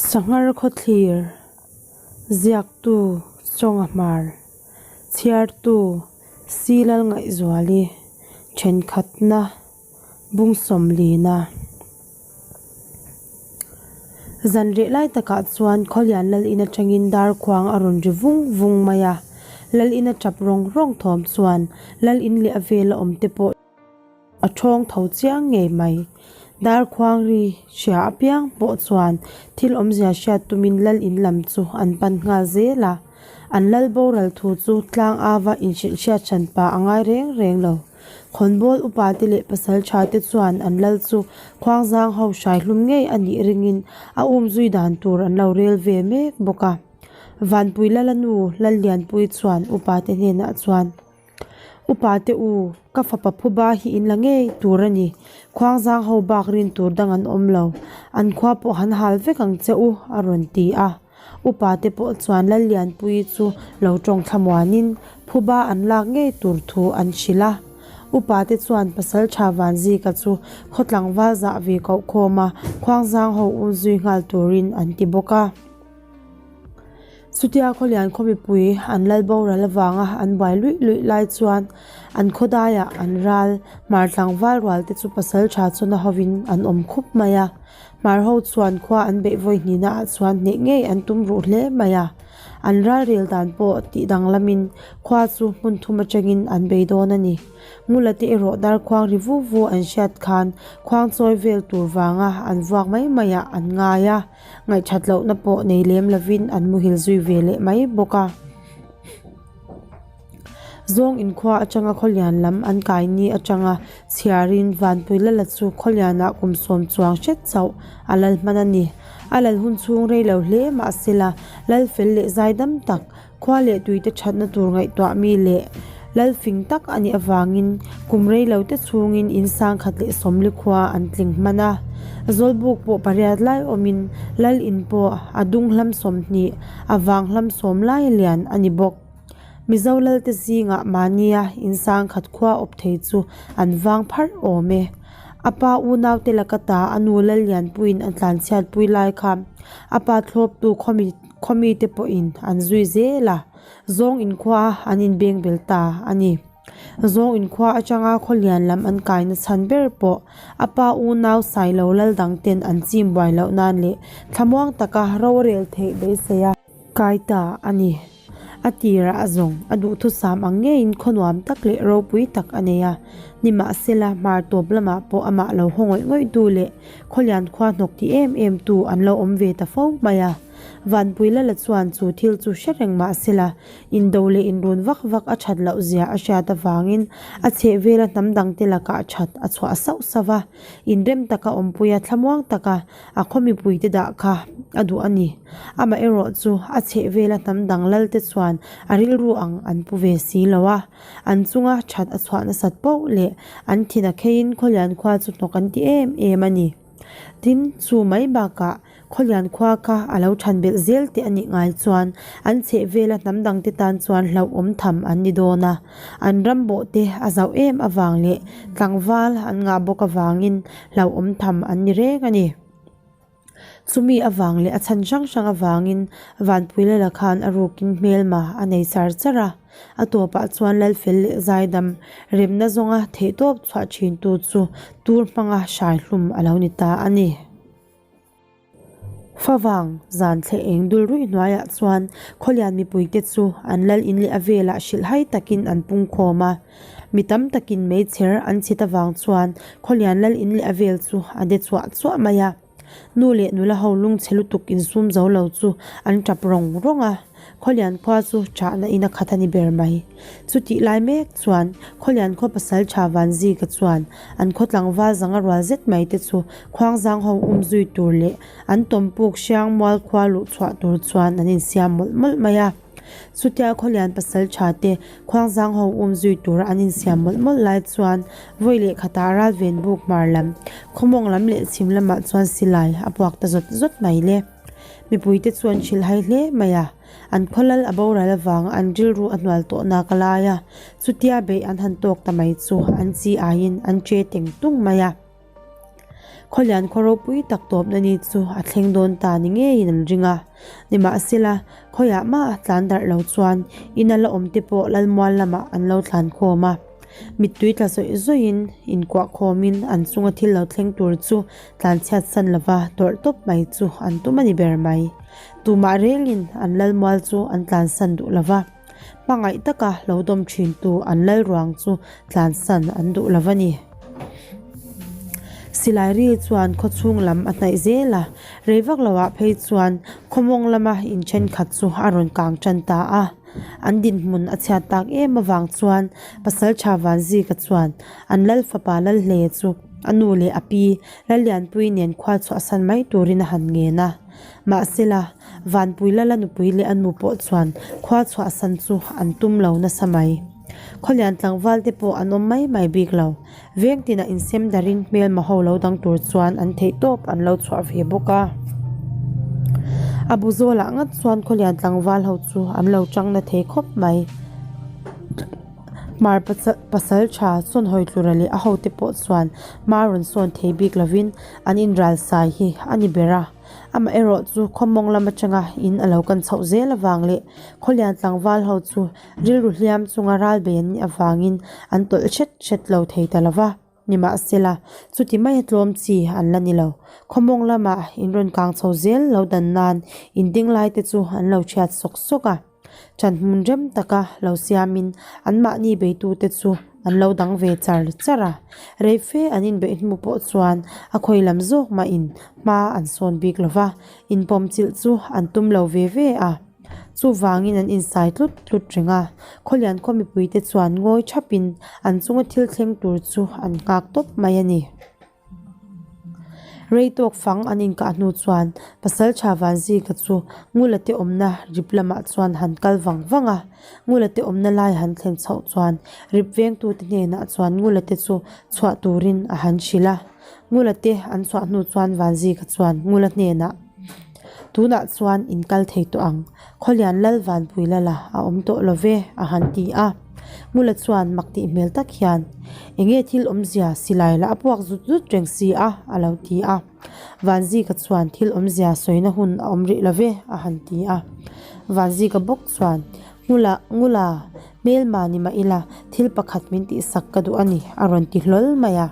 Sanghar khawthlir, Ziaktu, Chawnga Hmar, Chhiartu, Silal Ngaihzuali, Thenkhatna, Bung Sawmlina. Zan reh lai takah chuan Khawlian Lal in atangin dar khuang a rawn ri vung vung mai a, Lal in a tap rawng rawng thawm chuan Lal in leh a vela awm te pawh a thawng tho chiang ngei mai. Dar khuang ri hria apiang pawh chuan thil awmzia hriat tumin Lal in lam chu an pan nghal zel a, an Lal boral thu chu tlang ava inhrilh hriat hran pa a ngai reng reng lo. Khawnbawl upate leh pasal thate chuan an lal chu khuangzang ho hrai hlum ngei a nih ringin a umzui dan tur an lo rel ve mek bawk a. Vanpui Lala nu Lallianpui chuan upate hnenah chuan, Upate u, ka fapa phuba hi in la ngei tur a ni. Khuangzang ho bak rin tur dang an awm lo. An khua pawh han hal vek ang che u, a rawn ti a. Upa te pawh chuan Lallianpuii chu lo tawng thlamuanin phuba an lak ngei tur thu an hrilh a. Upa te chuan pasal tha Vanzika chu khaw tlangval zah ve koh khawm a, khuangzang ho un zui nghal turin an ti bawk a. Chutia Khawlian khaw mipui an lal boral avanga an buai luih luih lai chuan an khawdaiah an ral hmar tlangval rual te chu pasal tha chawna hovin an awm khup mai a. Hmar ho chuan khua an beih vawi hnihna ah chuan hneh ngei an tum ruh hle mai a, an ralrel dan pawh tih danglamin khua chu hmun thum atangin an bei dawn a ni. Ngula te erawh darkhuang ri vu vu an hriat khan khuang chawi vel tur vanga an vuak mai mai ah an ngai a, ngaihthat lohna pawh nei lem lovin an muhil zui ve leh mai bawk a. Zawng inkhua atanga khawlian lam an kai ni atanga chhiarin Vanpui Lala chu khawlianah kum sawm chuang hret chauh a lal hman a ni. A lal hun chhung rei lo hle mahsela lal fel leh zai dam tak, khua leh tuite thatna tur ngaihtuah mi leh lal fing tak a nih avangin kum rei lo te chhungin in sangkhat leh sawmli khua an tling hman a. Zawlbuk pawh pariat lai awmin lal in pawh a dung hlam 20, a vang hlam sawm lai lian a ni bawk. Mizo lalte zingah mahnia insang khat khua awp thei chu an vang pharh awm e. A pa unaute laka ta a nu Lallianpuiin a tlanchhiatpui lai kha a pa thlawptu khawmi khawmite pawhin an zui zel a, zawng inkhua an inbeng bel ta a ni. Zawng inkhua atanga khawlian lam an kaina chhan ber pawh a pa unau Sailo lal dangten an chim buai loh nan leh thlamuang taka rorel theih beisei a kai ta a ni. A tirah a zawng, a duhthusam ang ngeiin khaw nuam tak leh ropui tak a nei a. Nimahsela, hmar tawp lamah pawh amah lo haw ngawih ngawih tu leh khawlian khua hnawk ti em em tu an lo awm ve ta fo mai a. Vanpui Lala chuan chu thil chu hre reng mahsela, indo leh inrun vak vak a that loh zia a hriat avangin a chhehvela hnam dangte lakah that a chhuah sauh sauh a. Inrem taka awmpuia thlamuang taka A khaw mipuite dah kha a duh a ni. Amaherawh chu a chhehvela hnam dang lalte chuan a rilru ang an pu ve si lo a. An chunga that a chhuah nasat poh leh an thin a kheiin Khawlian khua chu hnawk an ti em em a ni. Tin, chu mai bakah Khawlian khua kha a lo than belh zel teh a nih ngai chuan an chhehvela hnam dangte tan chuan hlauhawm tham an ni dawn a. An ram bawhte a zauh em avang leh tlangval an ngah bawk avangin hlauhawm tham an ni reng a ni. Chumi avang leh a chhan hrang hrang avangin Vanpuilala khan a rukin hmelma a nei char char a, a tawpah chuan Lalfel leh Zaidam remna zawnga theihtawp chhuah thintu chu tur hmanga hrai hlum a lo ni ta a ni. Favang zan thleh eng dul ruih hnuaiah chuan Khawlian mipuite chu an lal in leh a velah hrilhhai takin an pung khawm a. Mi tam takin meichher an chhit avang chuan Khawlian lal in leh a vel chu a de chuah chuah mai a. Nu leh nula ho lungchhe lutuk insum zo lo chu an tap rawng rawng a. Khawlian khua chu chahna in a khat a ni ber mai. Chutih lai mek chuan Khawlian khaw pasal tha Vanzika chuan an khaw tlangval zanga rual zet mai te chu khuangzang ho um zui tur leh an tawmpuk hriang mual khua luh chhuah tur chuan an insiam mawlh mawlh mai a. Chutia Khawlian pasal tha te khuangzang ho um zui tura an insiam mawlh mawlh lai chuan vawi leh khatah ralven buk hmar lam, khawmawng lam leh chhim lamah chuan silai a puak ta zawt zawt mai le. Mipuite chu an hrilhhai hle mai a, an khawlal a boral avanga an rilru a hnual tawh nak a lai a, chutia beih an han tawk ta mai chu an chi aiin an che teng tung mai a. Khawlian khaw ropui tak tawpna ni chu a thleng dawn ta ni ngeiin an ring a. Nimahsela, khawiah mah tlan darh lo chuan ina la awm te pawh Lalmual lamah an lo tlan khawm a. Mittui tla zawih zawihin inkuah khawmin an chunga thil lo thleng tur chu tlanchhiat san lova tawrh tawp mai chu an tum a ni ber mai. Tumah rengin an Lalmual chu an tlansan duh lova. Hmangaih taka lo dawm thintu an lal ruang chu tlansan an duh lo va ni. Silai ri chuan khawchhung lam a hnaih zel a, rei vak loah phei chuan khawmawng lama in thenkhat chu a rawn kang tan ta a. An dinhmun a chhiat tak em avang chuan Pasaltha Vanzika chuan an lal fapa Lalhleia chu a nu leh a pi Lallianpui nen khua chhuahsan mai turin a han ngen a. Mahsela, Vanpui Lala nupui leh a nu pawh chuan khua chhuahsan chu an tum lo nasa mai. Khawlian tlangval te pawh an awm mai mai bik lo. Veng tinah insem darin hmelma ho lo dang tur chuan an theih tawp an lo chhuah ve bawk a. A bu zawlah ngat chuan khawlian tlangval ho chu an lo chang na thei khawp mai. Hmar pasal tha sawnhawi tlura leh a hote pawh chuan hma rawn sawn thei bik lovin an inralsai hi a ni ber a. Amaherawh chu khawmawng lam atanga in a lo kan chhoh zel avang leh khawlian tlangval ho chu rilru hliam chunga ral bei an nih avangin an tawlh hret hret lo thei ta lo va. Nimahsela, chuti maia tlawm chi an la ni lo. Khawmawng lamah in rawn kang chho zel lo dan nan in ding lai te chu an lo thiat sawk sawk a. Ṭan hmun rem taka lo siamin anmahni beitute chu an lo dang ve char char a. Rei fe an inbeih hnu pawh chuan a khawi lam zawk mahin hma an sawn bik lo va, inpawmchilh chu an tum lo ve ve a. Chuvangin an insai tlut tlut reng a, Khawlian khaw mipuite chuan ngawi thapin an chunga thil thleng tur chu an nghak tawp mai a ni. Rei tawk fang an inkah hnu chuan Pasaltha Vanzika chu Ngulate awmna rip lamah chuan han kal vang vang a. Ngulate awmna lai han thlen chhoh chuan rip vengtute hnenah chuan Ngulate chu chhuah turin a han hrilh a. Ngulate an chhuah hnu chuan Vanzika chuan Ngula hnenah, Tunah chuan in kal thei tawh ang. Khawlian Lal Vanpui Lala a awm tawh lo ve a han ti a. Ngula chuan mak tih hmel tak hian, Enge thil awmzia silai lah a puak zut zut reng si a a lo ti a. Vanzika chuan thil awmzia sawina hun a awm rih lo ve a han ti a. Vanzika bawk chuan, Ngula, Ngula, hmelma ni mah ila thil pakhat min tihsak ka duh a ni a rawn ti hlawl mai a.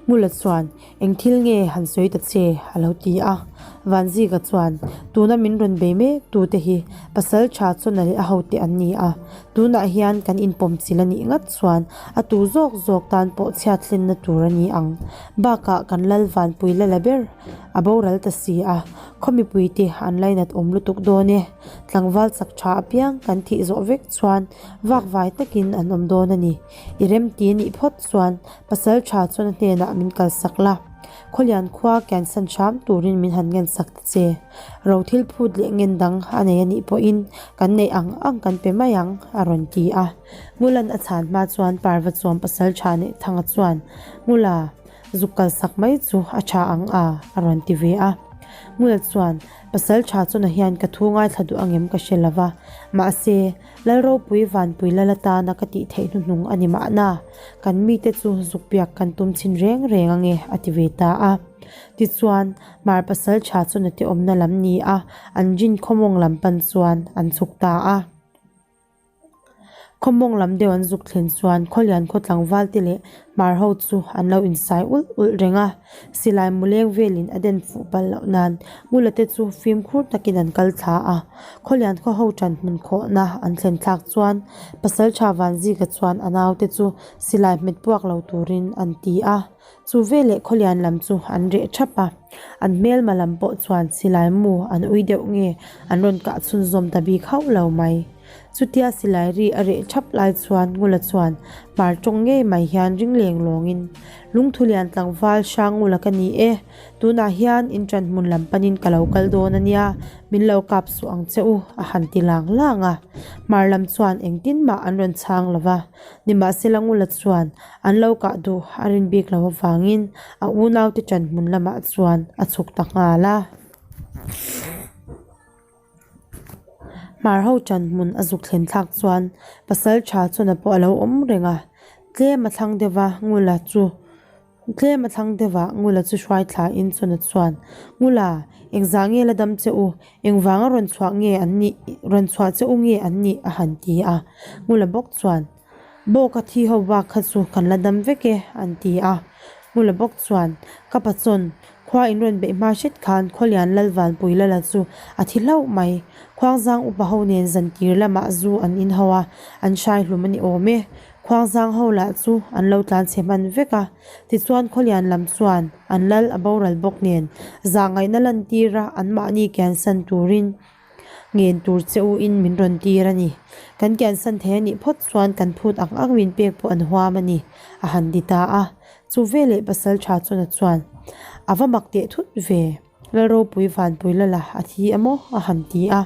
Ngula chuan, Eng thil nge han sawi ta che? a lo ti a. Vanzika chuan, Tuna min rawn bei mek tu te hi pasal tha chawna leh a hote an ni a. Tunah hian kan inpawm chil a nih ngat chuan a tu zawk zawk tan pawh chhiat hlenna tur a ni ang. Bakah kan lal vanpui la la ber a boral ta si a, khaw mipuite an lainat awm lutuk dawn e. Tlangval chak tha apiang kan thih zawh vek chuan vakvai takin an awm dawn a ni. I remti a nih phawt chuan pasal tha chuan a hnenah min kalsak la, Khawlian khua kiansan hram turin min han ngensak ta che. Ro thil phut leh ngen dang a nei a nih pawhin kan neih ang ang kan pe mai ang, a rawn ti a. Ngulan a chhan hma chuan Parva chuan pasal tha neih thanga chuan, Ngula, zuk kalsak mai chu a tha ang a, a rawn ti ve a. Ngula chuan, Pasal tha chuna hian ka thu ngaithla duh angem ka hre lova, mahse, Lalropui Vanpui Lal atana ka tih theih hnuhnung a ni mahna, kan mite chu zuk biak kan tum chhin reng reng ange a ti ve ta a. Tichuan, Hmar pasal tha chu nute awmna lam ni a, an rin khawmawng lam pan chuan an chhuk ta a. Khawmawng lam deuh an zuk thlen chuan Khawlian khaw tlangval te leh Hmar ho chu an lo insai ulh ulh reng a. Silai mu leng velin a den fuh palh loh nan Ngula te chu fimkhur takin an kal thla a. Khawlian khaw ho ṭan hmun khawhna an thlen thlak chuan Pasalṭha Vanzika chuan a naute chu silai hmet puak lo turin an ti a. Chu veleh Khawlian lam chu an reh ṭhap a. An hmelma lam pawh chuan silai mu an ui deuh nge an rawn kah chhunzawm ta bik hauh lo mai. Chutia silai ri a reh thap lai chuan Ngula chuan hmar tawng ngei mai hian ring leng lawngin, Lungthu lian tlangval hrang Ngula ka ni e, tunah hian in ṭan hmun lam panin ka lo kal dawn a nia, min lo kap suh ang che u, a han ti lang lang a. Hmar lam chuan engtin mah an rawn chhang lo va, nimahsela Ngula chuan an lo kah duh a rin bik lo avangin a unaute ṭan hmun lamah chuan a chhuk ta nghal a. Hmar ho ṭan hmun a zuk thlen thlak chuan pasal ṭha chuan a pawh a lo awm reng a, tlem a thlang deuh va Ngula chu. Tlem a thlang deuhah Ngula chu hruai thlain Chawna chuan, Ngula, engzah nge la dam che u? Engvanga rawn chhuah nge an nih, rawn chhuah che u nge an nih? a han ti a. Ngula bawk chuan, Bawka thi ho bak kha chu kan la dam vek e, an ti a. Ngula bawk chuan, Ka pachawn, khua in rawn beih hma hret khan Khawlian Lalvanpui Lala chu a thi hlauh mai. Khuangzang upa ho nen zantir lamah zu an in ho a, an hrai hlum a ni awm e. Khuangzang ho lah chu an lo tlan chhe hman vek a, tichuan Khawlian lam chuan an lal a boral bawk nen zahngaihna lantira anmahni kiansan turin ngen tur che u in min rawn tir a ni. Kan kiansan thei a nih phawt chuan kan phut ang ang min pek pawh an huam a ni, a han ti ta a. Chu veleh pasal tha chuan a chuan, A va mak teh thut ve. Lalropui Vanpui Lala a thi a maw? a han ti a.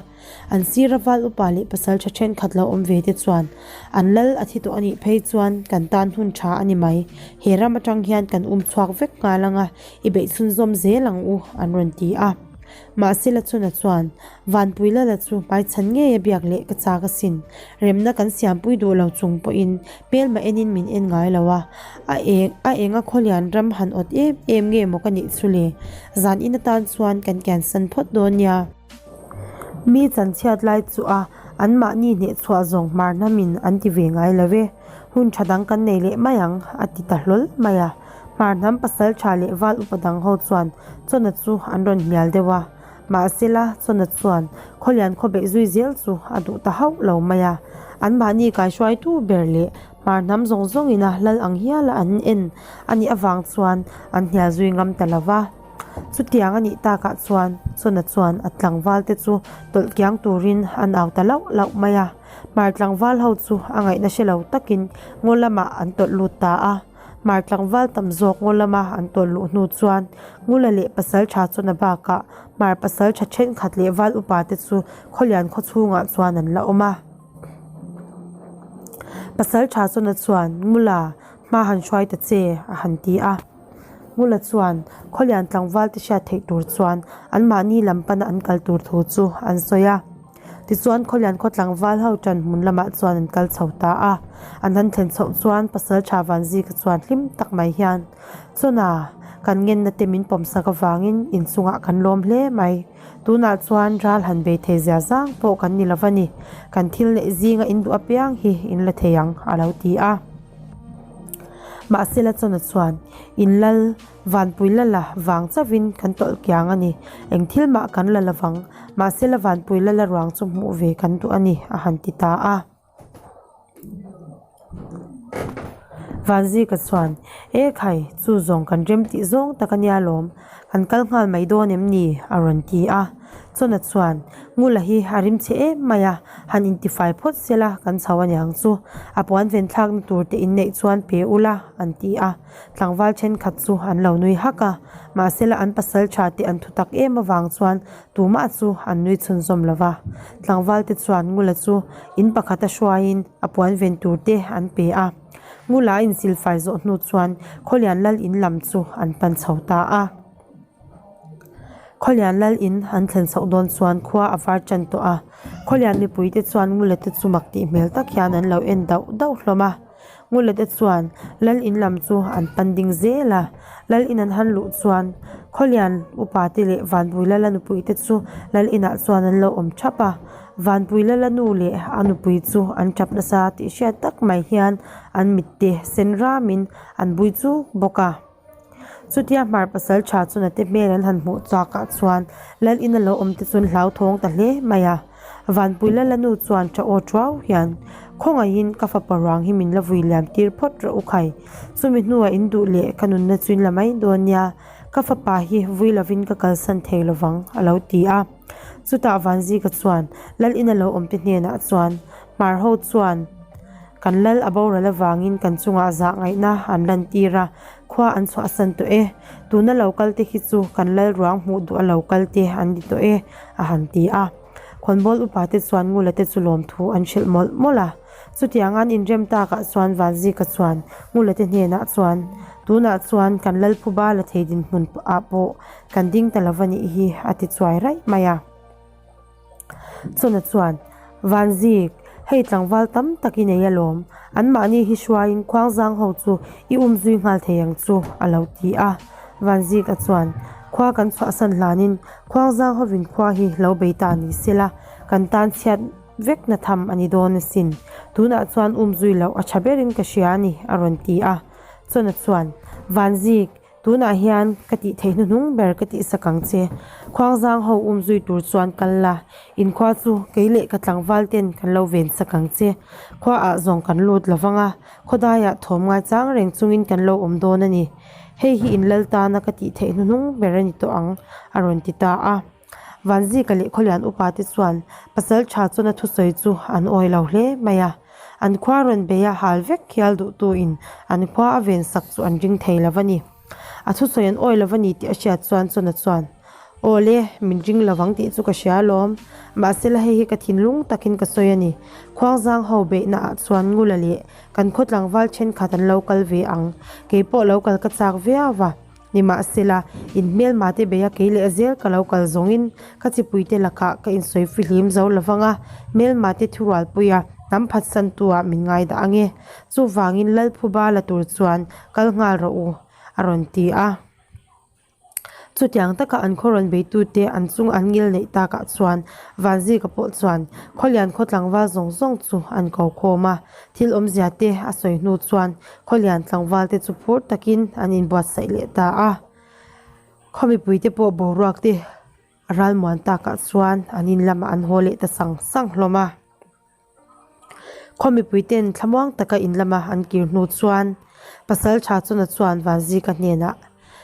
An sira val upa leh pasal tha thenkhat lo awm ve te chuan, An lal a thi tawh a nih phei chuan kan tan hun tha a ni mai. He ram atang hian kan um chhuak vek nghal ang a, i beih chhunzawm zel ang u, an rawn ti a. Mahse Lachhuna chuan, Vanpui Lala chu hmaichhan ngei a biak leh ka chak asin. Remna kan siampui duh lo chung pawhin hmelma enin min en ngai lo a, a eng a enga khawlian ram han awt em em nge maw ka nih chu le? Zan in atan chuan kan kiansan phawt dawn nia. Mi chanchhiat lai chu a anmahni hnehchhuah zawng hmar hnamin an ti ve ngai lo e. Hun tha dang kan nei leh mai ang, a ti ta hlawl mai a. Hmar hnam pasal tha leh val upa dang ho chuan chawna chu an rawn hnial deuh a. Mahsela, chawna chuan Khawlian khawbeih zui zel chu a duh ta hauh lo mai a. Anmahni kaihruaitu ber leh hmar hnam zawng zawngin a lal ang hiala an en a nih avang chuan an hnial zui ngam ta lo va. Chutiang a nih takah chuan chawna chuan a tlangval te chu tawlh kiang turin an au ta lauh lauh mai a. Hmar tlangval ho chu a ngaihna hre lo takin ngaw lamah an tawlh lut ta a. Hmar tlangval tam zawk ngaw lama an tawlh luh hnu chuan Ngula leh pasal tha chuan a bakah Hmar pasal tha thenkhat leh val upa te chu Khawlian khaw chhungah chuan an la awm a. Pasal tha chuan a chuan Ngula hma han hruai ta che a han ti a. Ngula chuan Khawlian tlangval te hriat theih tur chuan anmahni lam pana an kal tur thu chu an sawi a. Tichuan Khawlian khaw tlangval ho ṭan hmun lamah chuan an kal chho ta a. An han thlen chhoh chuan Pasalṭha Vanzika chuan hlim tak mai hian, Chawna, kan ngenna te min pawmsak avangin inchungah kan lawm hle mai. Tunah chuan ral han bei thei zia zang pawh kan ni lo va ni. Kan thil neih zinga in duh apiang hi in la thei ang, a lo ti a. Mahsela Chawna chuan, In lal. Vanpui la la vang chauhin kan tawlh kiang a ni. Eng thil mah kan la lo vang, mahse la vanpui la la ruang chu hmuh ve kan duh a ni, a han ti ta a. Vanzika chuan, E khai, chu zawng kan rem tih zawng tak a nia lawm, kan kal nghal mai dawn em ni? a rawn ti a. Chawna chuan, Ngula hi a rim chhe em mai a, han intifai phawt sela kan chho a niang chu, a puan ven thlakna tur te inneih chuan pe ula, an ti a. Tlangval thenkhat chu an lo nui hak a, mahsela an pasal tha te an thu tak em avang chuan tumah chu an nui chhunzawm lo va. Tlangval te chuan Ngula chu in pakhat a hruaiin a puan ven tur te an pe a. Ngula a insilfai zawh hnu chuan Khawlian Lal in lam chu an pan chho ta a. Khawlian Lal in an thlen chhoh dawn chuan khua a var tan tawh a. Khawlian mipui te chuan Ngula te chu mak tih hmel tak hian an lo en dauh dauh hlawm a. Ngulate chuan Lal in lam chu an pan ding zel a, Lal in an han luh chuan Khawlian upa te leh Vanpui Lala nupui te chu Lal inah chuan an lo awm thap a, Vanpui Lala nu leh a nupui chu an tap nasa tih hriat tak mai hian an mit te sen ramin an bui chuk bawk a. Chutia hmar pasal tha chu nate hmel an han hmuh chakah chuan Lal ina lo awm te chuan hlauthawng ta hle mai a. Vanpui Lala nu chuan tha aw thuau hian, Khawngaihin ka fapa ruang hi min la vui liam tir phawt rawh u khai. Chumi hnuah in duh leh ka nunna chu in la mai dawn nia, ka fapa hi vui lovin ka kalsan thei lovang a lo ti a. Chutah Vanzika chuan Lal ina lo awm te hnenah chuan hmar ho chuan, Kan lal a boral avangin kan chungah zah ngaihna an lantir a, khua an chhuahsan tawh e. Tuna lo kal te hi chu kan lal ruang hmuh duh a lo kal te an ni tawh e, a han ti a. Khawnbawl upa te chuan Ngula te chu lawmthu an hrilh mawlh mawlh a. Chutiang an inrem takah chuan Vanzika chuan Ngula te hnenah chuan, Tunah chuan kan lal phuba la thei dinhmun ah pawh kan ding ta lova nih hi, a ti chuai raih mai a. Chawna chuan, Vanzik, Hei tlangval tam tak i nei alawm, anmahni hi hruaiin khuangzang ho chu i um zui nghal thei ang chu, a lo ti a. Vanzika chuan, Khua kan chhuahsan hlanin khuangzang hovin khua hi lo bei ta ni sela, kan tan chhiat vekna tham a ni dawn asin. Tunah chuan um zui loh a tha berin ka hria a ni, a rawn ti a. Chawna chuan, Vanzik, Tunah hian ka tih theih hnuhnung ber ka tihsak ang che. Khuangzang ho um zui tur chuan kal la, inkhua chu kei leh ka tlangval ten kan lo ven sak ang che. Khua ah zawng kan lut lo vang a, khawdaiah thawm ngaichang reng chungin kan lo awm dawn a ni. Hei hi in lal tana ka tih theih hnuhnung ber a ni tawh ang, a rawn ti ta a. Vanzika leh Khawlian upa te chuan pasal tha chuan a thusawi chu an awi lo hle mai a. An khua rawn bei a hal vek khial duhtu in an khua a ven sak chu an ring thei lo a ni. A thusawi an awi lo a ni tih a hriat chuan Chawna chuan, Aw le, min ring lo vang tih chu ka hria alawm. Mahsela hei hi ka thinlung takin ka sawi a ni. Khuangzang ho beihna ah chuan Ngula leh kan khaw tlangval thenkhat an lo kal ve ang. Keipawh lo kal ka chak viau va. Nimahsela, in hmelma te beia kei leh zel ka lo kal zawngin ka chipuite lakah ka insawi fihlim zo lo vang a, hmelma te thurualpuia hnam phatsantu ah min ngai dah ange. Chuvangin Lalphuba la tur chuan kal nghal rawh u, a rawn ti a. Chutiang taka an khaw rawn beitute an chung an ngil neih takah chuan Vanzika pawh chuan Khawlian khaw tlangval zawng zawng chu an ko khawm a. Thil awmzia te a sawi hnu chuan Khawlian tlangval te chu phur takin an inbuatsaih leh ta a. Khaw mipuite pawh boruak te ralmuan takah chuan an in lamah an haw leh ta sang sang hlawm a. Khaw mipuiten thlamuang taka in lama an kir hnu chuan Pasal Tha Chawna chuan Vanzika hnenah,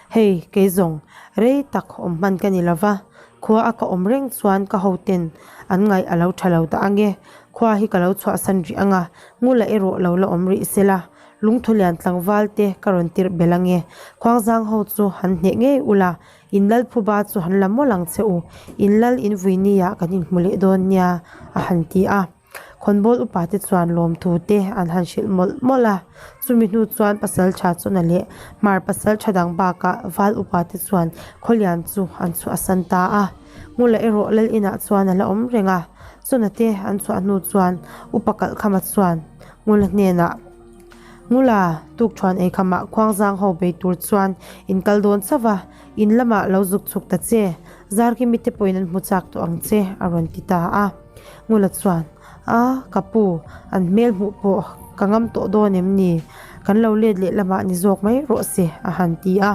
Hei, kei zawng, rei tak awm hman ka ni lova, khua a ka awm reng chuan ka hoten an ngaih a lo tha lo dah ange, khua hi ka lo chhuahsan rih anga, ngula erawh lo la awm rih sela, lungthu lian tlangval te ka rawn tirh belh ange, khuangzang ho chu han hneh ngei ula, in lal phuba chu han la mawlh ang che u, in lal in vui nia kan inhmu leh dawn nia, a han ti a. Khawnbawl upa te chuan lawmthu te an han hrilh mawlh mawlh a, chumi hnu chuan pasal tha chawna leh hmar pasal tha dang bakah val upa te chuan khawlian chu an chhuahsan ta a. Ngula erawh lal inah chuan a la awm reng a, chawna te an chhuah hnu chuan upa kalhkhama chuan Ngula hnenah, Ngula, tukthuan eikhamah khuangzang ho bei tur chuan in kal dawn chauh va, in lamah lo zuk chhuk ta che, Zarkimi te pawhin an hmu chak tawh ang che, a rawn ti ta a. Ngula chuan, A, ka pu, an hmel hmuh pawh ka ngam tawh dawn em ni? Kan lo let leh lamah ni zawk mai rawh se, a han ti a.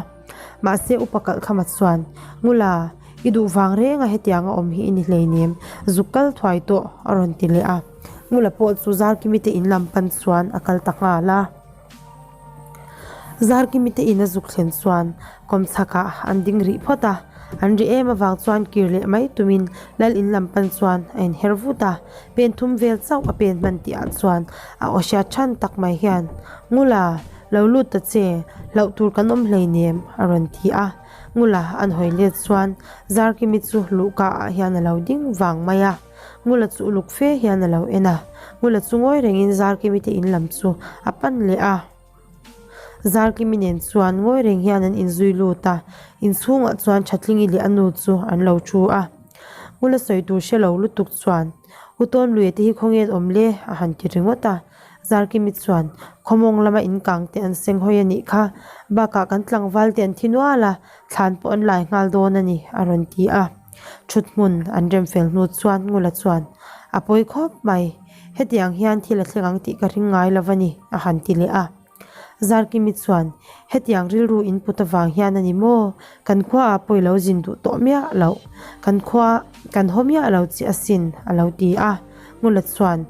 Mahse upa Kalhkhama chuan, Ngula, i duh vang renga hetianga awm hi i ni hleinem, zuk kal thuai tawh, a rawn ti leh a. Ngula pawh chu Zarkimi te in lam pan chuan a kal ta nghal a. Zarkimi te in a zuk thlen chuan kawmchhakah an ding rih phawt a, an ri em avang chuan kir leh mai tumin lal in lam pan chuan a inher vut a, pen thum vel chauh a pen hman tih ah chuan a aw hriat than tak mai hian, Ngula, lo lut ta che, hlauh tur kan awm hleinem a rawn ti a, Ngula an hawi let chuan Zarkimi chu luhka ah hian a lo ding vang mai a. Ngula chu uluk fe hian a lo en a, Ngula chu ngawi rengin Zarkimi te in lam chu a pan leh a. Zarkimi nen chuan ngawi reng hian an inzui lut a, inchhungah chuan Thatlingi leh a nu chu an lo thu a. Ngula sawi tur hre lo lutuk chuan, U Tawnluia te hi khawnge an awm le? a han ti ringawt a. Zarkimi chuan, Khawmawng lama in kang te an seng hawi a nih kha, bakah kan tlangval te an thi nual a, thlan pawh an lai nghal dawn a ni, a rawn ti a. Thut hmun an rem fel hnu chuan Ngula chuan, A pawi khawp mai, hetiang hian thil a thleng ang tih ka ring ngai lo a ni, a han ti leh a. Zarkimi chuan, Hetiang rilru in put avang hian a ni maw? Kan khuaah pawi lo zin duh tawh miah loh, kan khua kan haw miah lo che asin, a lo ti a. Ngula chuan,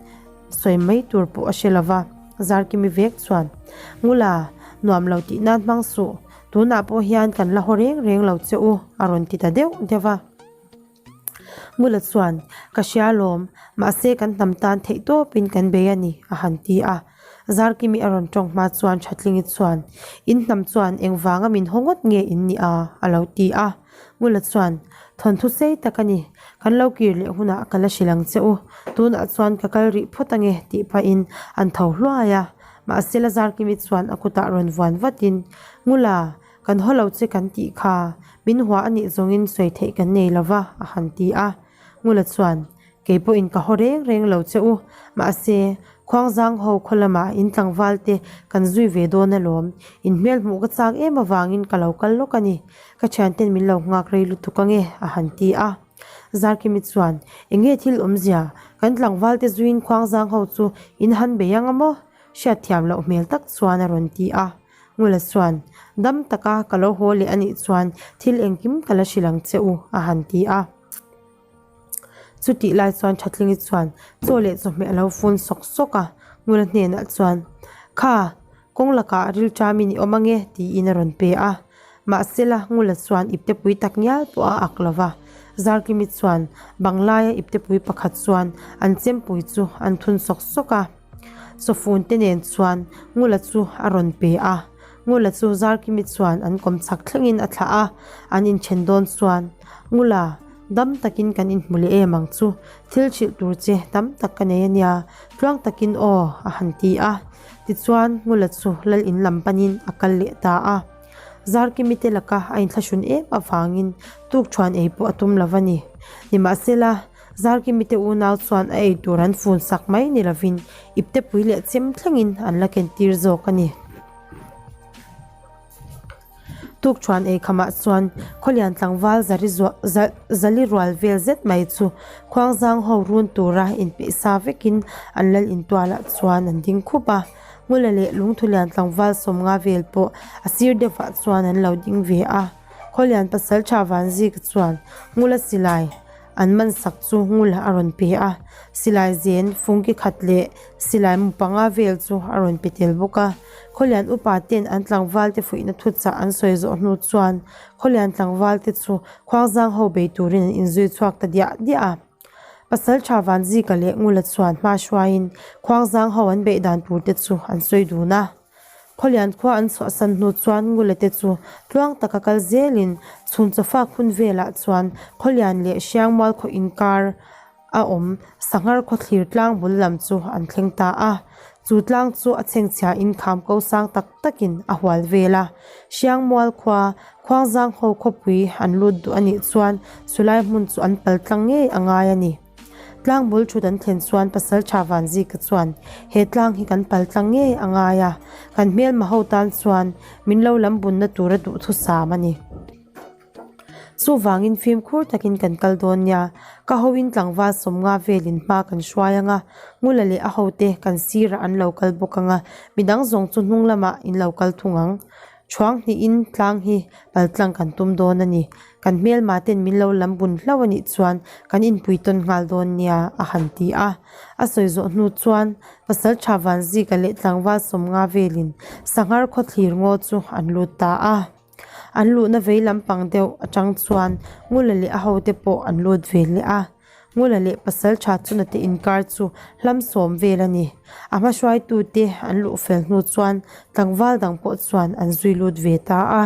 Sawi mai tur pawh a hre lo va, Zarkimi vek chuan, Ngula, nuam lo tih nan hmang suh, Tunah pawh hian kan la haw reng reng lo che u, a rawn ti ta deuh deuh a. Ngula chuan, Ka hria lawm, mahse kan hnam tan theih tawpin kan bei a ni, a han ti a. Zarkimi a rawn tawng hma chuan Thatlingi chuan, In hnam chuan engvanga min haw ngawt nge in nih a? a lo ti a. Ngula chuan, Thawnthu sei tak a ni, kan lo kir leh hunah ka la hrilh ang che u. Tunah chuan ka kal rih phawt ange, tih pahin an tho hluai a. Mahse la Zarkimi chuan a kutah rawn vuan vatin, Ngula, kan haw lo che kan tih kha, min hua a nih zawngin sawi theih kan nei lo va, a han ti a. Ngula chuan, Kei pawhin ka haw reng reng lo che u. Mahse, Khuangzang ho khaw lamah in tlangval te kan zui ve dawn alawm. In hmel hmuh ka chak em avangin ka lo kal lawk a ni. Ka thianten min lo nghak rei lutuk ange, a han ti a. Zarkimi chuan, Enge thil awmzia? Kan tlangval te zuiin Khuangzang ho chu in han bei ang a maw? Hriatthiam loh hmel tak chuan a rawn ti a. Ngula chuan, Dam taka ka lo haw leh anih chuan thil engkim ka la hrilh ang che u, a han ti a. Chutih lai chuan Thatlingi chuan chaw leh chawhmeh a lo fun sawk sawk a, Ngula hnenah chuan, Kha, kawng lakah rilṭamin i awm ange, tiin a rawn pe a. Mahsela, Ngula chuan iptepui tak ngial pawh a ak lo va. Zarkimi chuan banglaia iptepui pakhat chuan an chempui chu an thun sawk sawk a. Chawfun te nen chuan Ngula chu a rawn pe a. Ngula chu Zarkimi chuan an kawm chak thlengin a thlah a, an inthen dawn chuan, Ngula, dam takin kan inhmu leh em ang chu, thil hrilh tur che tam tak ka nei a nia, tluang takin aw, a han ti a. Tichuan, Ngula chu lal in lam panin a kal leh ta a. Zarkimi te laka a inthlahrun em avangin tukṭhuan ei pawh a tum lo a ni. Nimahsela, Zarkimi te unau chuan a ei tur an fun sak mai ni lovin iptepui leh chem thlengin an la ken tir zawk a ni. Tukṭhuan ei khamah chuan Khawlian tlangval zari zali rual vel zet mai chu Khuangzang ho run tura inpeih sa vekin an lal intualah chuan an ding khup a. Ngula leh Lungthulian tlangval sawmnga vel pawh a sir deuhah chuan an lo ding ve a. Khawlian pasalṭha Vanzika chuan Ngula silai An man sak chu ngul a rawn pe a, silai zen fungki khat leh silai mu panga vel chu a rawn pe tel bawk a. Khawlian upa ten an tlangval te fuihna thuchah an sawi zawh hnu chuan Khawlian tlangval te chu Khuangzang ho bei turin an inzui chhuak ta diah diah a. Pasaltha Vanzika leh Ngula chuan hma hruaiin Khuangzang ho an beih dan tur te chu an sawi dun a. Khawlian khua an chhuahsan hnu chuan Ngula te chu tluang taka kal zelin chhun chawfak hun velah chuan Khawlian leh Hriangmual khaw inkar a awm Sanghar khawthlir tlang bul lam chu an thleng ta a. Chu tlang chu a chhengchhia in kham ko sang tak takin a hual vel a. Hriangmual khua Khuangzang ho khawpui an lut duh anih chuan chulai hmun chu an pal tlang ngei a ngai a ni. Tlang bul thut an thlen chuan Pasaltha Vanzika chuan, He tlang hi kan pal tlang ngei a ngai a, kan hmelma ho tan chuan min lo lam bunna tura duhthusam a ni. Chuvangin fimkhur takin kan kal dawn nia, ka hoin tlangval sawmnga velin hma kan hruai ang a, Ngula leh a hote kan sirah an lo kal bawk ang a, midang zawng chu hnung lamah in lo kal thung ang. Thuang hnihin tlang hi pal tlang kan tum dawn a ni. Kan hmelma ten min lo lam bun hlauh a nih chuan kan inpui tawn nghal dawn nia a han ti a. A sawi zawh hnu chuan pasal tha Vanzika leh tlangval sawmnga velin Sanghar khawthlir ngaw chu an lut ta a. An luhna vei lampang deuh atang chuan Ngula leh a hote pawh an lut ve leh a. Ngula leh pasal tha chuna te inkar chu hlam sawm vel a ni. A hma hruaitute an luh fel hnu chuan tlangval dang pawh chuan an zui lut ve ta a.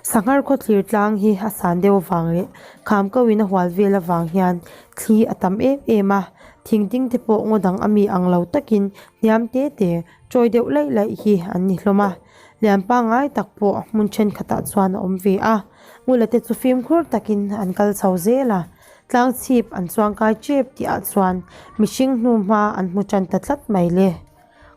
Sanghar khawthlir tlang hi a san deuh avang leh kham ko in a hual vel avang hian thli a tam em em a, thing ding te pawh ngaw dang ami ang lo takin hniam te te chawi deuh laih laih hi an ni hlawm a, lian pangngai tak pawh hmun thenkhatah chuan a awm ve a, ngula te chu fimkhur takin an kal chho zel a, tlang chhip an chuangkai tep tih ah chuan mihring hnu hma an hmu tan ta tlat mai le.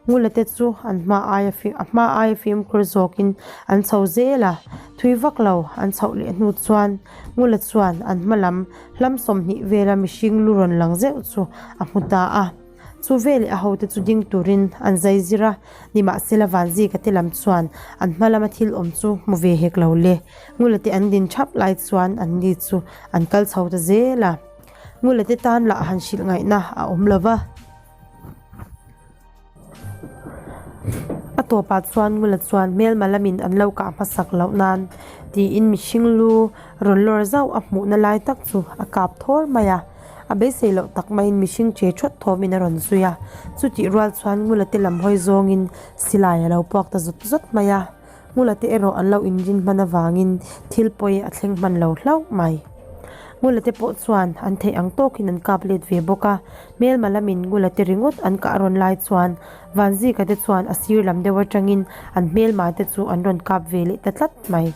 Ngula te chu an hma aia a hma aia fimkhur zawkin an chho zel a, thui vak lo an chhoh leh hnu chuan Ngula chuan an hma lam hlam 20 vela mihring lu rawn lang zeuh chu a hmu ta a. Chu veleh a hote chu ding turin an zai zir a, nimahsela Vanzika te lam chuan an hma lama thil awm chu hmu ve hek lo le. Ngula te an din thap lai chuan an ni chu an kal chho ta zel a. Ngula te tan lah han hrilh ngaihna a awm lo va. A tawpah chuan Ngula chuan hmelma lamin an lo kah hmasak loh nan tiin mihring lu rawn lawr zauh a hmuhna lai tak chu a kap thawr mai a. A beisei loh tak maiin mihring che thawt thawmin a rawn zui a. Chutih rual chuan Ngula te lam hawi zawngin silai a lo puak ta zawt zawt mai a. Ngula te erawh an lo inrin hman avangin thil pawi a thleng hman lo hlauh mai. Ngula te pawh chuan an theih ang tawkin an kap let ve bawk a, hmelma lamin Ngula te ringawt an kah rawn lai chuan Vanzika te chuan a sir lam deuh atangin an hmelma te chu an rawn kap ve leh ta tlat mai.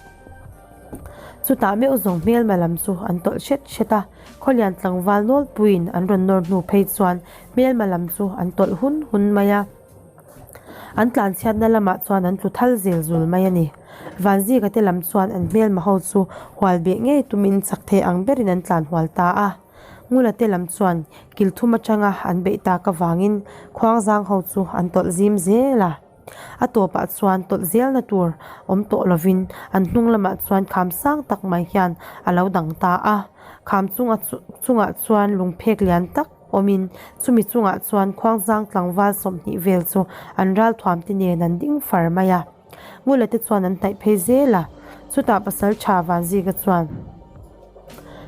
Chutah meuh zawng hmelma lam chu an tawlh hret hret a, Khawlian tlangval nawlpuiin an rawn nawr hnu phei chuan hmelma lam chu an tawlh hun hun mai a. An tlanchhiatna lamah chuan an tlu thal zel zul mai a ni. Vanzika te lam chuan an hmelma ho chu hual beh ngei tumin chak thei ang berin an tlan hual ta a. Ngula te lam chuan kil thum atanga an beih tak avangin khuangzang ho chu an tawlh zim zel a. A tawpah chuan tawlh zelna tur awm tawh lovin an hnung lamah chuan kham sang tak mai hian a lo dang ta a. Kham chunga chungah chuan lungphek lian tak awmin chumi chungah chuan khuangzang tlangval 20 vel chu an ralthuam te nen an ding far mai a. Ngula te chuan an hnaih phei zel a, chutah pasal tha Vanzika chuan,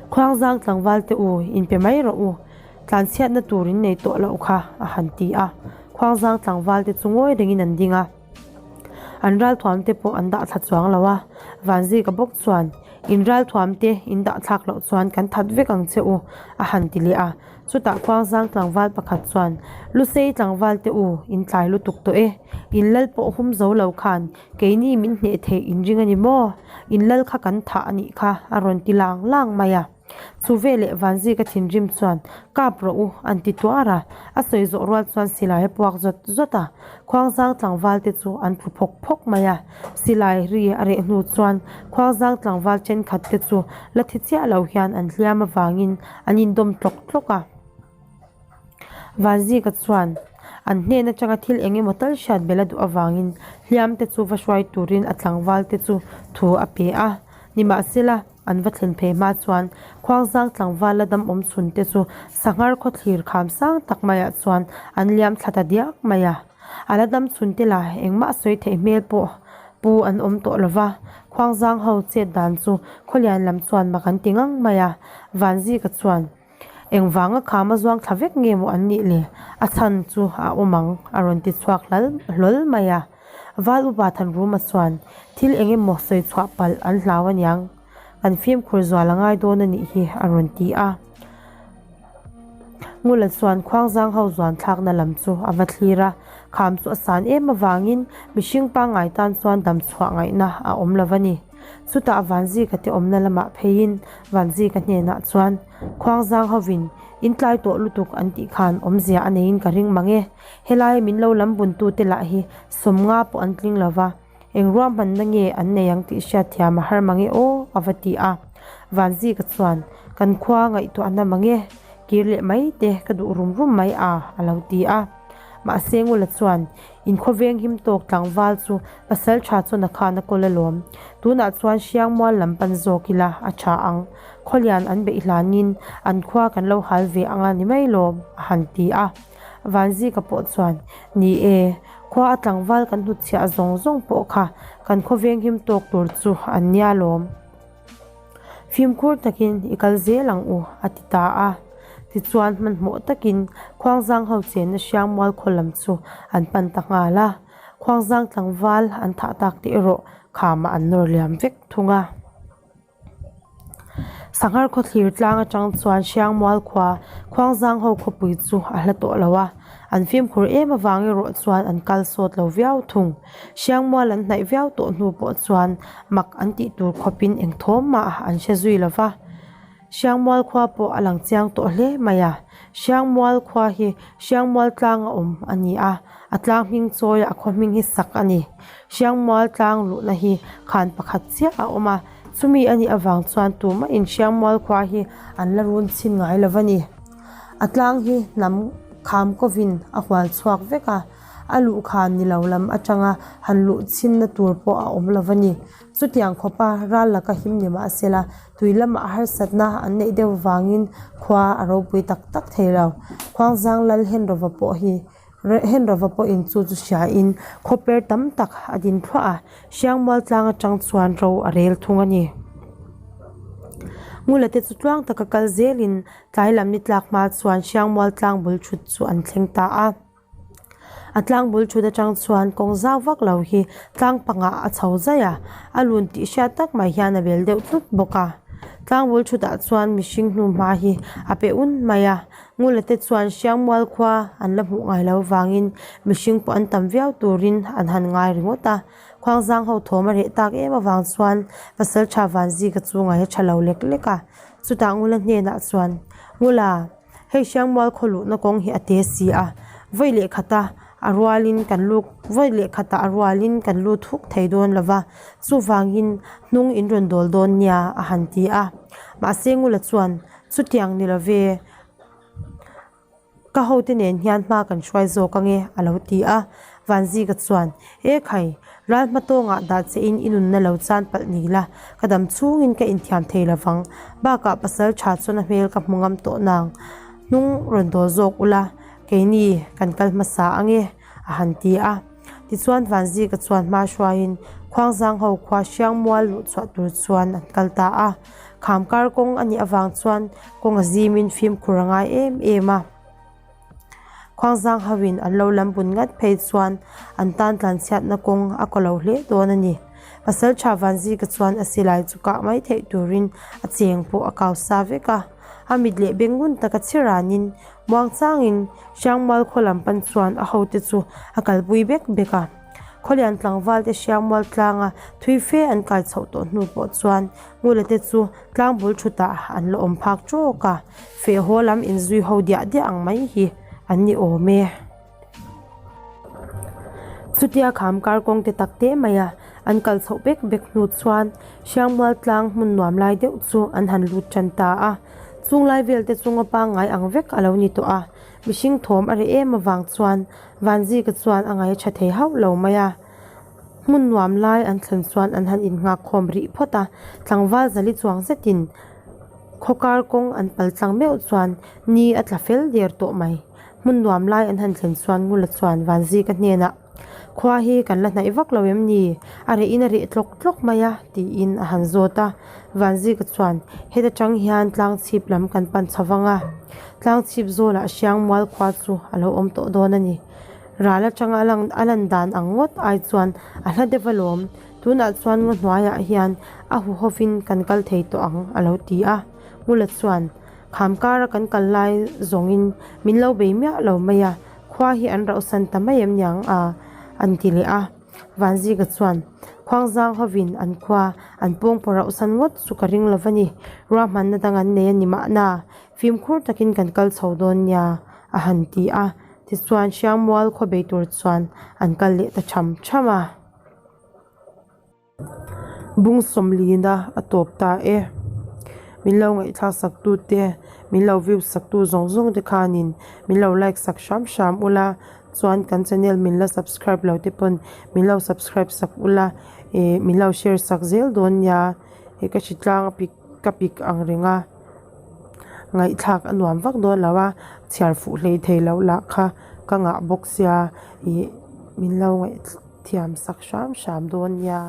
Khuangzang tlangval te u, inpe mai rawh u, tlanchhiatna tur in nei tawh loh kha, a han ti a. Khuangzang tlangval te chu ngawi rengin an ding a, an ralthuam te pawh an dah thla chuang lo a. Vanzika bawk chuan, In ralthuam te in dah thlak loh chuan kan that vek ang che u, a han ti leh a. Chutah Khuangzang tlangval pakhat chuan, Lusei tlangval te u, in tlai lutuk tawh e. In lal pawh hum zo lo khan keini min hneh theih in ring a ni maw? In lal kha kan thah a nih kha, a rawn ti lang lang mai a. Chu veleh Vanzika thinrim chuan, Kap rawh u, an ti tuar a. A sawi zawh rual chuan silai a puak zawt zawt a. Khuangzang tlangval te chu an tlu phawk phawk mai a. Silai ri a reh hnu chuan Khuangzang tlangval thenkhat te chu la thi chiah lo hian an hliam avangin an indawm tlawk tlawk a. Vanzika chuan an hnen atanga thil eng emaw tal hriat belh a duh avangin hliam te chu va hruai turin a tlangval te chu thu a pe a. Nimahsela, an va thlen phei hma chuan Khuangzang tlangval la dam awm chhun te chu Sanghar khawthlir kham sang tak maiah chuan an liam thla ta diak mai a. A la dam chhun te lah engmah sawi theih hmel pawh pu an awm tawh lo va, Khuangzang ho chet dan chu Khawlian lam chuan mak an ti ngang mai a, Vanzika chuan engvanga khama zuang thla vek nge maw an nih le, a chhan chu a awm ang a rawn ti chhuak hlal hlawl mai a. Val upa Thanruma chuan thil eng emaw sawi chhuah palh an hlau aniang, kan fimkhur zual a ngai dawn a nih hi a rawn ti a. Ngula chuan Khuangzang ho zuan thlakna lam chu a va thlir a, kham chu a san em avangin mihring pangngai tan chuan dam chhuah ngaihna a awm lo a ni. Chutah Vanzika te awmna lamah pheiin Vanzika hnenah chuan Khuangzang hovin in tlai tawh lutuk an tih khan awmzia a neiin ka ring mang e, helai min lo lam buntute lah hi 50 pawh an tling lo va. Eng ruahmanna nge an nei ang tih hriatthiam a har mange aw? a va ti a. Vanzika chuan, Kan khua ngaihtuahna mange, kir leh mai te ka duh rum rum mai a, a lo ti a. Mahse Ngula chuan, In khawveng him tawk tlangval chu pasal tha chuan a khan a kawl alawm. Tunah chuan Hriangmual lam pan zawk ila a tha ang. Khawlian an beih hlanin an khua kan lo hal ve anga ni mai lawm, a han ti a. Vanzika pawh chuan, Ni e, khua a tlangval kan hnutchhiah zawng zawng pawh kha kan khawveng him tawk tur chu an nia lawm. Fimkhur takin i kal zel ang u, a ti ta a. Tichuan hmanhmawh takin Khuangzang ho chenna Hriangmual khaw lam chu an pan ta nghal a. Khuangzang tlangval an thah tak te erawh khamah an nawr liam vek thung a. Sanghar khawthlir tlang atang chuan Hriangmual khua Khuangzang ho khawpui chu a hla tawh lo a, an fimkhur em avang erawh chuan an kal sawt lo viau thung. Hriangmual an hnaih viau tawh hnu pawh chuan mak an tih tur khawpin eng thawm mah an hre zui lo va. Hriangmual khua pawh a lang chiang tawh hle mai a, Hriangmual khua hi Hriangmual tlanga awm a ni a, a tlang hming chawiah a khaw hming hi sak a ni. Hriangmual tlang luhna hi khan pakhat chiah a awm a, chumi a nih avang chuan tumahin Hriangmual khua hi an la run chhin ngai lo va ni. A tlang hi hnam kham kovin a hual chhuak vek a, a luh khan ni lo lam atanga han luh chhinna tur pawh a awm lo va ni. Chutiang khawpa ral laka him ni mahsela tui lamah harsatna an neih deuh vangin khua a ropui tak tak thei lo. Khuangzang lal Henrova pawh hi Henrova pawhin chu chu hriain khawper tam tak a din thluah a, Hriangmual tlang atang chuan ro a rel thung a ni. Ngula te chu tluang taka kal zelin tlai lam ni tlak hma chuan Hriangmual tlang bul thut chu an thleng ta a. A tlang bul thut atang chuan kawng zau vak lo hi tlang pangah a chho zai a, a lun tih hriat tak mai hian a bel deuh tlut bawk a. Tlangbul thutah chuan mihring hnuhma hi a pe un mai a, Ngula te chuan Hriangmual khua an la hmuh ngai lo vangin mihring pawh an tam viau turin an han ngai ringawt a. Khuangzang ho thawm a reh tak em avang chuan Pasaltha Vanzika chu ngai a tha lo lek lek a. Chutah Ngula hnenah chuan, Ngula, hei Hriangmual khaw luhna kawng hi a te si a, vawi leh khata a rualin kan lut vawi leh khatah a rualin kan lut huk thei dawn lo va, chuvangin hnung in rawn dawl dawn nia a han ti a. Mahse Ngula chuan, Chutiang ni love, ka hote nen hian hma kan hruai zawk ange a lo ti a. Vanzika chuan, E khai, ral hma tawngah dah che in i nunna lo chan palh ni la, ka dam chhungin ka inthiam thei lovang. Bakah pasal tha chuan a hmel ka hmu ngam tawh nang. Hnung rawn dawl zawk ula, keini kan kal hmasa ange a han ti a. Tichuan Vanzika chuan hma hruaiin Khuangzang ho khua Hriangmual luh chhuah tur chuan an kal ta a. Kham kar kawng a nih avang chuan kawng a zimin fimkhur a ngai em em a. Khuangzang hoin an lo lam bun ngat phei chuan an tan tlanchhiatna kawng a kaw lo hle dawn a ni. Pasaltha Vanzika chuan a silai chu kah mai theih turin a cheng pawh a kau sa vek a. A mit leh beng ngun taka chhi ranin muangchangin Hriangmual khaw lam pan chuan a hote chu a kalpui bek bek a. Khawlian tlangval te Hriangmual tlanga thui fe an kai chhoh tawh hnu pawh chuan Ngula te chu tlang bul thutah an la awm phak tawk a, feh haw lam inzui ho diah diah ang mai hi an ni awm e. Chutia kham kar kawng te tak te mai a an kal chhoh bek bek hnu chuan Hriangmual tlang hmun nuam lai deuh chu an han lut tan ta a. Chung lai vel te chu ngaw pangngai ang vek a lo ni tawh a, mihring thawm a reh em avang chuan Vanzika chuan a ngaih tha thei hauh lo mai a. Hmun nuam lai an thlen chuan an han innghak khawm rih phawt a, tlangval zali chuang zetin khawkar kawng an pal tlang meuh chuan ni a tla fel der tawh mai. Hmun nuam lai an han thlen chuan Ngula chuan Vanzika hnenah, Khua hi kan la hnaih vak lo em ni? A reh in a reh tlawk tlawk mai a, tiin a han zawt a. Vanzika chuan, Heta tang hian tlang chhip lam kan pan chho vang a, tlang chhip zawlah Hriangmual khua chu a lo awm tawh dawn a ni. Ral atanga a lang a lan dan ang ngawt ai chuan a hla deuh alawm, tunah chuan ngaw hnuaiah hian a hu hovin kan kal thei tawh ang a lo ti a. Ngula chuan, Kham kara kan kal lai zawngin min lo bei miah lo mai a, khua hi an rauhsan ta mai em niang a? an ti leh a. Vanzika chuan, Khuangzang hovin an khua an pawngpaw rauhsan ngawt chu ka ring lo va ni, ruahmanna dang an nei a ni mahna, fimkhur takin kan kal chho dawn nia a han ti a. Tichuan Hriangmual khaw bei tur chuan an kal leh ta tham tham a. Bung sawmlina a tawp ta e. Min lo ngaihthlak sak tu te, min lo view sak tu zawng zawng te khanin min lo like sak hram hram ula, chuan kan channel min la subscribe lo te pawn min lo subscribe sak ula, ih min lo share sak zel dawn nia, he ka hritlang a pik ka pik ang reng a. Ngaihthlak a nuam vak dawn lo a, chhiar fuh hlei thei loh lah kha ka ngah bawk sia ih min lo ngaihthiam sak hram hram dawn nia.